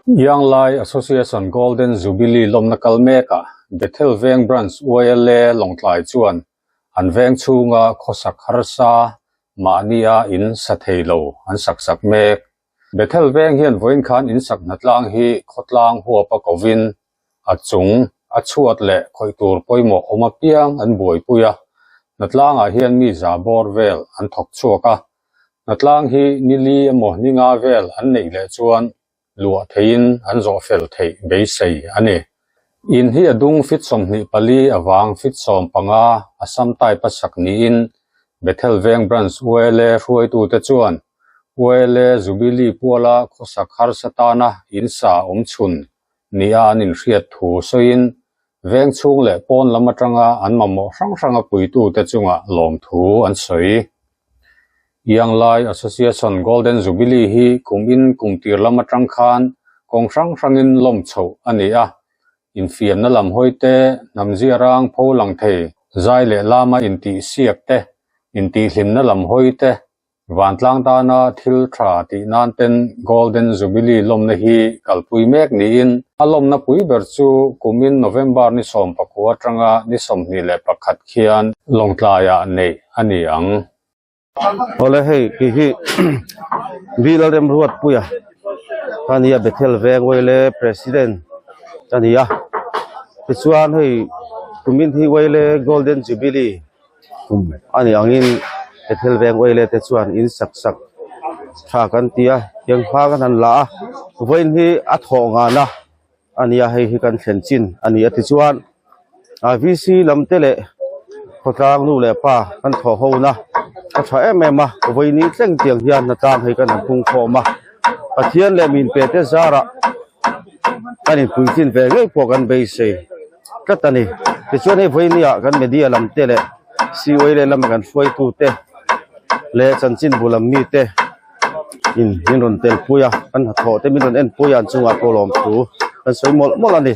Young Lai Association Golden Jubilee lawmna kal mekah Bethel Veng Branch YLA Lawngtlai chuan an veng chhunga khawsak harsa mahnia in sa thei lo an sak sak mek. Bethel Veng hian vawiin khan in sak hnatlang hi khawtlang huapa kovin a chung a chhuat leh khawih tur pawimawh awm apiang an buaipui a, hnatlangah hian mi za bawr vel an thawk chhuak a, hnatlang hi ni li emaw ni nga vel an neih leh chuan luah theiin an zawh fel theih beisei a ni. In hi a dung fit 24 avang fit 15 Assam type a sak niin Bethel Veng Branch YLA hruaitute chuan YLA Jubilee puala khawsak harsa tana in sa awm chhun nia an inhriat thu sawiin veng chhung leh pawn lam atanga an mamawh hrang hranga puitute chungah lawmthu an sawi. Young Lai Association Golden Jubilee hi kum in kum tir lam atang khan kawng hrang hrangin lawm chhoh a ni a, infiamna lam hawi te, hnam zia rang pho lang thei, zai leh lama intihsiak te, intihhlimna lam hawi te, Vantlang tana thil tha tih nan ten Golden Jubilee lawmna hi kalpui mek niin a lawmna pui ber chu kumin November ni 19 atanga ni 21 khian Lawngtlaiah neih a ni ang. Awle hei kei hi Bill Remruatpuia ka nia Bethel Veng Wele President ka ni a tichuan hei kumin hi Wele Golden Jubilee A nih angin Bethel veng oile te chuan in sak sak tha kan ti a, tiang hma kan han la a, vawiin hi a thawh ngan a a nia hei hi kan thlen chin a ni a tichuan ah VC lam te leh khawtlang nu leh pa kan thawh ho na a tha em em a vawiin ni thleng tiang hian hnatlang hei kan han pung khawm a Pathian leh min pe te zarah kan inpuitlin ve ngei pawh kan beisei. tlat a ni tichuan hei vawinia kan media lam te leh COA leh lama kan hruaitu te leh chanchinbu lam mi te in min rawn tel pui a kan hnathawh te min rawn en pui a an chungah pawh lawmthu kan sawi mawlh mawlh a ni.